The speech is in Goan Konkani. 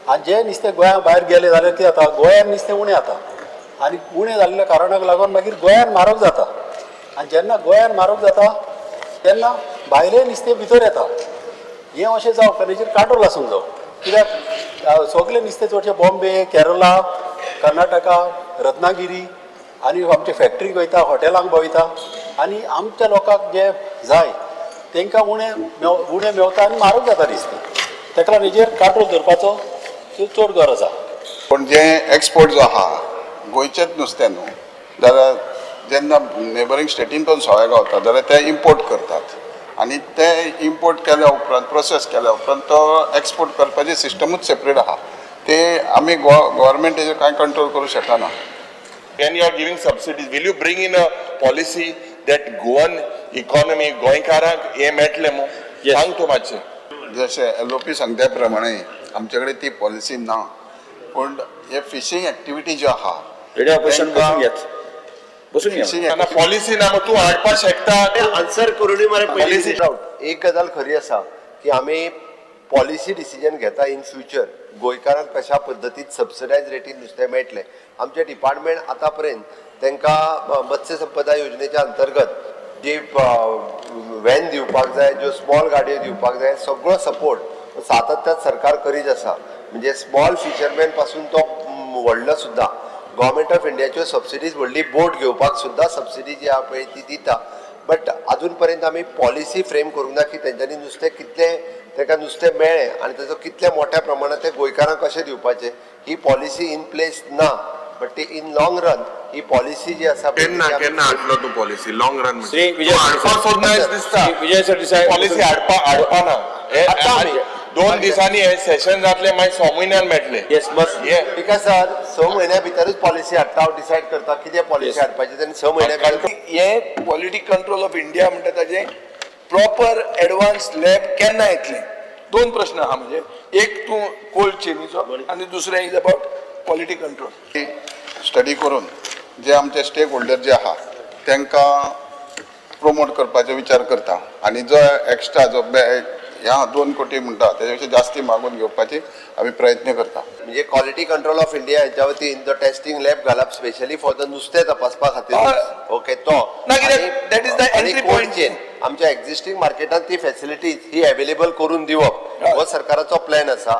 आनी जे नुस्तें गोंया भायर गेले जाल्यार कितें जाता, गोंयान नुस्तें उणें जाता आनी उणें जाल्ल्या कारणाक लागून मागीर गोंयान म्हारग जाता आनी जेन्ना गोंयान म्हारग जाता तेन्ना भायलें नुस्तें भितर येता. हें अशें जावप हेजेर कांट्रोल आसूंक जावो, कित्याक सगळें नुस्तें चडशें बॉम्बे, केरला, कर्नाटका, रत्नागिरी आनी आमच्या फॅक्टरीक वयता, हॉटेलांक वयता आनी आमच्या लोकांक जे जाय तांकां उणें उणें मेवता आनी म्हारग जाता नुस्तें. ताका लागून हेजेर कांट्रोल धरपाचो चड गरज आसा. पूण जें एक्सपोर्ट जो आहा गोंयचेंच नुस्तें न्हू, जाल्यार जेन्ना नेबरींग स्टेटीन पण सगळें गावता जाल्यार ते इम्पोर्ट करतात आनी ते इम्पोर्ट केल्या उपरांत प्रोसेस केल्या उपरांत तो एक्सपोर्ट करपाची सिस्टमूच सेपरेट आहा. ते आमी गव्हर्मेंट तेजेर कांय कंट्रोल करूं शकना. When you are giving subsidies, will you bring in a policy that Goan economy, गोंयकारांक हें मेळटलें मू? सांग तूं मातशें. जशें LOP सांगता प्रमाणे आमचे कडेन ती पॉलिसी ना, पूण हे फिशींग एक्टिविटी ज्यो आहा पॉलिसी ना, तूं हाडपाक शकता आन्सर करूनय मरे पयलीं. एक गजाल खरी आसा की आमी पॉलिसी डिसिजन घेता इन फ्युचर गोंयकारांक कशा पद्दतीन सबसिडायज रेटीन नुस्तें मेळटलें. आमचें डिपार्टमेंट आतां पर्यंत तांकां मत्स्य संपदा योजनेच्या अंतर्गत जी व्हॅन दिवपाक जाय, ज्यो स्मॉल गाडयो दिवपाक जाय, सगळो सपोर्ट सातत्यान सरकार करीत आसा. म्हणजे स्मॉल फिशरमॅन पासून तो व्हडलो सुद्दां गव्हर्मेंट ऑफ इंडियाच्यो सबसिडीज व्हडली बोट घेवपाक सुद्दां सबसिडी जी आहा पळय ती दिता. बट अजून पर्यंत आमी पॉलिसी फ्रेम करूंक ना की तेंच्यांनी नुस्तें कितलें ताका नुस्तें मेळ्ळें आनी ताचो कितल्या मोठ्या प्रमाणात ते गोंयकारांक कशें दिवपाचें, ही पॉलिसी इन प्लेस ना. बट ती in long run he policy जी आसा केन्ना केन्ना हाडलो तूं policy long run? Shri Vijay Vijay Sardesai policy हाडपा हाडपा ना. 2 दिसांनी हे सेशन जातलें, मागीर 6 म्हयन्यान मेळटलें. येस बस because sir 6 म्हयन्या भितरूच पॉलिसी हाडटा. हांव डिसायड करता कितें पॉलिसी हाडपाची आनी 6 म्हयन्या भितर. हे क्वॉलिटी कंट्रोल ऑफ इंडिया म्हणटा ताजें प्रॉपर एडवान्स लॅब केन्ना येतलें? 2 प्रश्न आहा. म्हणजे एक तूं कोल्ड चेनीचो आनी दुसरें is about quality control. Study करून जे आमचे स्टेक होल्डर जे आहा तांकां प्रोमोट करपाचो विचार करता आनी जो एक्स्ट्रा जो ह्या 2 कोटी म्हणटा तेजे पेक्षा जास्ती मागून घेवपाची आमी प्रयत्न करता. म्हणजे क्वॉलिटी कंट्रोल ऑफ इंडिया हेच्या वतीन जो टेस्टिंग लॅब घालप स्पेशली फॉर the नुस्तें तपासपा खातीर, ओके, तो that is the entry point. आमच्या एक्झिस्टिंग मार्केटान ती फॅसिलिटीज ही अवेलेबल करून दिवप हो सरकाराचो प्लॅन आसा.